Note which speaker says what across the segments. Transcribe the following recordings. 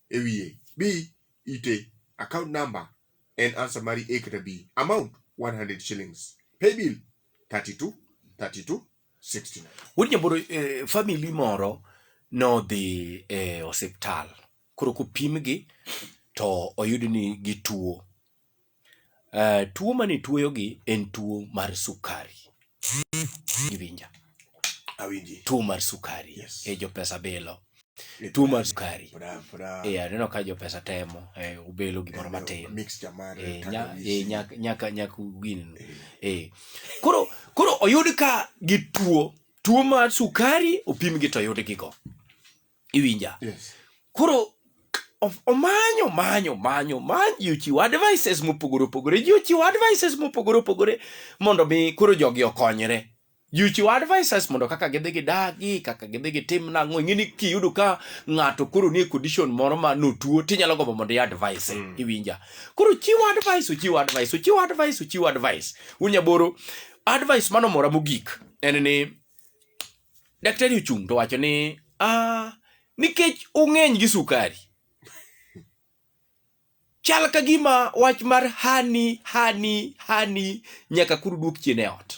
Speaker 1: e wiye, B ite. Account number en answer mari A kata B. Amount 100 shillings. Paybill 32 32 69.
Speaker 2: Wuod Nyamboro, eh, family moro nodhi e osiptal. Koro kopimgi to oyud ni gituo. Eh, tuo mane tuoyogi en tuo mar sukari. Iwinja?
Speaker 1: Awinji.
Speaker 2: Tuo mar sukari.
Speaker 1: Yes.
Speaker 2: E jopesa bilo. Tuo mar sukari.
Speaker 1: Bra, bra.
Speaker 2: E aneno ka jopesa temo, eh, ubelo gimoro matin.
Speaker 1: Mixture mar
Speaker 2: Eh, nya,
Speaker 1: tangawizi.
Speaker 2: eh, nyaka nyaka nyaka gini. Eh. Koro koro oyud ka gituo tuo mar sukari opimgi to oyud gigo. Iwinja?
Speaker 1: Yes.
Speaker 2: Koro omanyo manyo manyo manyo ji ochiwo advices mopogore opogore ji ochiwo advices mopogore opogore mondo mi koro jogi okonyre ji ochiwo advices mondo kaka gidhi gidagi kaka gidhi gitim nang'o ing'e ni kiyudo ka ng'ato koro nie condition moro ma notuo tinyalo gombo mondo i advice iwinja koro chiwo advice ochiwo advice ochiwo advice ochiwo advice unyaboro advice manomora mogik en ni Daktari ochung' to wacho ni ah, nikech ung'eny gi sukari chal ka gima wach mar hani hani hani nyaka koro duok chien e ot.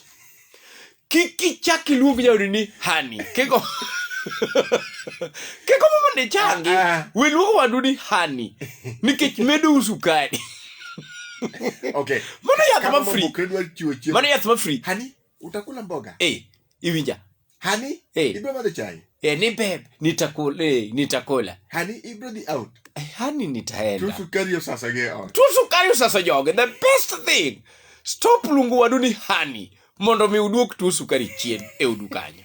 Speaker 2: Kik ichak iluong jaodi ni hani kiko kiko mondo ichangi
Speaker 1: Ah, ah.
Speaker 2: we luongo wadu ni hani nikech medou sukari.
Speaker 1: Okay.
Speaker 2: Mano yath
Speaker 1: Kama
Speaker 2: ma free.
Speaker 1: mabokre dwar chiwo chiemo.
Speaker 2: Mano yath ma free.
Speaker 1: Honey, utakula mboga.
Speaker 2: Eh, iwinja.
Speaker 1: Honey,
Speaker 2: Eh.
Speaker 1: ibro madho chai.
Speaker 2: Eh, ni babe, nitakula, eh, nitakula.
Speaker 1: Honey, ibro dhi out.
Speaker 2: Eh, honey nitaenda.
Speaker 1: Tuo sukari osasa gi e ot.
Speaker 2: Tuo sukari osasa joge. The best thing. Stop luongo wadu ni honey mondo mi uduok tuo sukari chien e udu kanyo.